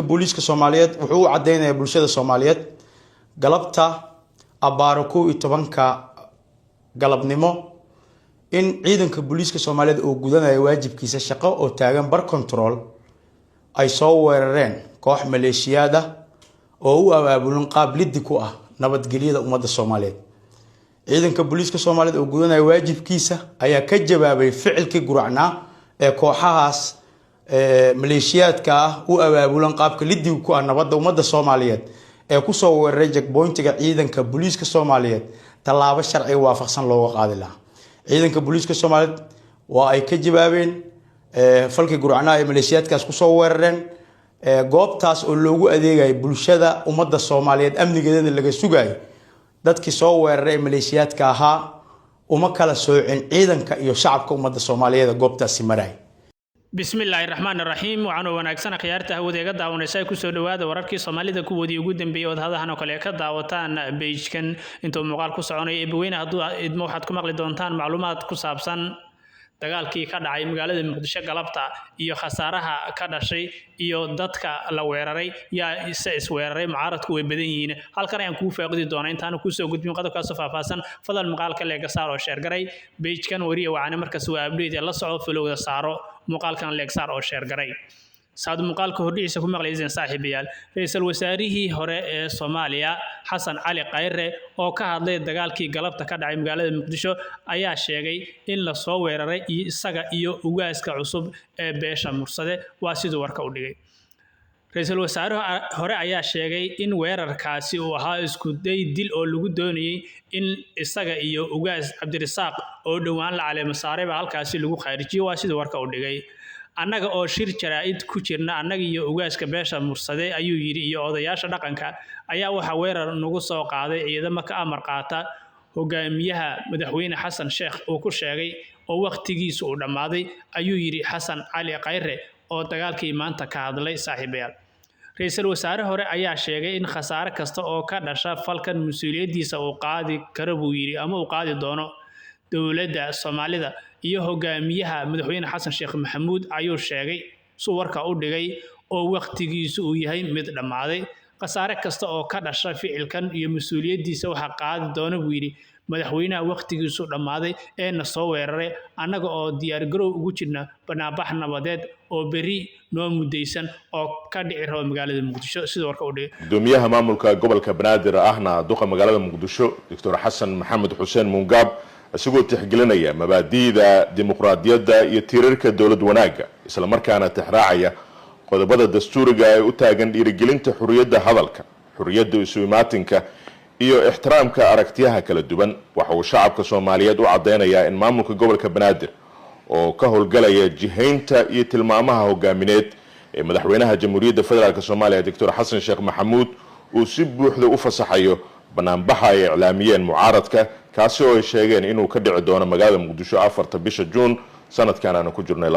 Booliiska Soomaaliyeed wuxuu u cadeynayaa bulshada Soomaaliyeed galabta abbaaro 11-ka galabnimo in ciidanka booliiska Soomaaliyeed uu gudanayo waajibkiisa shaqo oo taagan bar control ay soo weerareen koox maleeshiyaad ah oo u abaabulin qaab liddi ku ah nabadgelyada ummadda Soomaaliyeed. Ciidanka booliiska Soomaaliyeed oo gudanaya waajibkiisa ayaa ka jawaabay ficilkii guracnaa ee kooxahaas maleeshiyaadka ah u abaabulan qaabka liddiga ku ah nabadda ummadda Soomaaliyeed ee kusoo weeraray checkpointiga ciidanka booliiska Soomaaliyeed tallaabo sharciga waafaqsan looga qaadi lahaa. Ciidanka booliiska Soomaaliyeed waa ay ka jawaabeen falkii guracnaa ee maleeshiyaadkaas kusoo weerareen goobtaas oo loogu adeegayo bulshada ummadda Soomaaliyeed, amnigeedana laga sugayo. Dadkii soo weeraray ee maleeshiyaadka ahaa uma kala soocin ciidanka iyo shacabka ummadda Soomaaliyeed goobtaasi maraya. Bismillaahi raxmaan raxiim. Waxaanu wanaagsan akhyaarta hawada iga daawanaysa, kusoo dhawaada wararkii Soomaalida kuwoodii ugu dambeeyey ood hadahan oo kale ka daawataan page-kan. Intuu muuqaal ku soconayo, Eebaweyne hadduu idmo, waxaad ku maqli doontaan macluumaad ku saabsan dagaalkii ka dhacay magaalada Muqdisho galabta iyo khasaaraha ka dhashay iyo dadka la weeraray, yaa ise isweeraray. Mucaaradku way badan yihiin, halkan ayaan kuu faaqidi doonaa. Intaanu kuusoo gudbin qodobkaasoo faahfaahsan, fadlan muuqaalka like saar oo share garay page-kan Wariya Wacane. Markas waa update ee la soco, followda saaro, muuqaalkan like saar oo share garay. Saad muuqaalka hordhiciisa ku maqlayseen, saaxiibayaal, ra-iisul wasaarihii hore ee Soomaaliya Xasan Cali Khayre oo ka hadlay dagaalkii galabta ka dhacay magaalada Muqdisho ayaa sheegay in la soo weeraray iyo isaga iyo ugaaska cusub ee beesha Mursade. Waa siduu warka u dhigay. Ra-iisul wasaare hore ayaa sheegay in weerarkaasi uu ahaa isku day dil oo lagu doonayay in isaga iyo ugaas Cabdirasaaq oo dhowaan la caleemo saaray baa halkaasi lagu khaarijiyey. Waa siduu warka u dhigay. "Annaga oo shir jaraa'id ku jirna, annaga iyo ugaaska beesha Mursade," ayuu yidhi, "iyo odayaasha dhaqanka ayaa waxaa weerar nagu soo qaaday ciidamo ka amar qaata hogaamiyaha madaxweyne Xasan Sheekh uu ku sheegay oo wakhtigiisu uu dhammaaday," ayuu yidhi Xasan Cali Khayre oo dagaalkii maanta ka hadlay. Saaxiibayaal, ra-iisul wasaare hore ayaa sheegay in khasaare kasta oo ka dhasha falkan mas-uuliyaddiisa uu qaadi karo, buu yidhi, ama uu qaadi doono dowladda Soomaalida iyo hogaamiyaha madaxweyne Xasan Sheekh Maxamuud, ayuu sheegay suu warka u dhigay, oo wakhtigiisu uu yahay mid dhammaaday. "Khasaare kasta oo ka dhasha ficilkan iyo mas-uuliyaddiisa waxaa qaadi doona," buu yidhi, "madaxweynaha wakhtigiisu dhammaaday ee na soo weeraray, annaga oo diyaargarow ugu jirna banaanbax nabadeed oo berri noo mudaysan oo ka dhici raba magaalada Muqdisho," sida warka u dhigay. Gudoomiyaha maamulka gobolka Banaadir ahna duqa magaalada Muqdisho, Doctor Xasan Maxamed Xuseen Muungaab, isagoo tixgelinaya mabaadi'da dimuqraadiyadda iyo tiirarka dowlad wanaagga, islamarkaana tixraacaya qodobada dastuuriga ee u taagan dhiirigelinta xuriyadda hadalka, xuriyadda isu imaatinka iyo ixtiraamka aragtiyaha kala duwan, waxa uu shacabka Soomaaliyeed u caddeynayaa in maamulka gobolka Banaadir oo ka howlgalaya jihaynta iyo tilmaamaha hogaamineed ee madaxweynaha Jamhuuriyadda Federaalk Soomaaliya, Doctor Xasan Sheekh Maxamuud, uu si buuxda u fasaxayo banaanbaxa ay iclaamiyeen mucaaradka, kaasi oo ay sheegeen inuu ka dhici doono magaalada Muqdisho 4-ta bisha Juun sanadkan aanu ku jirnay.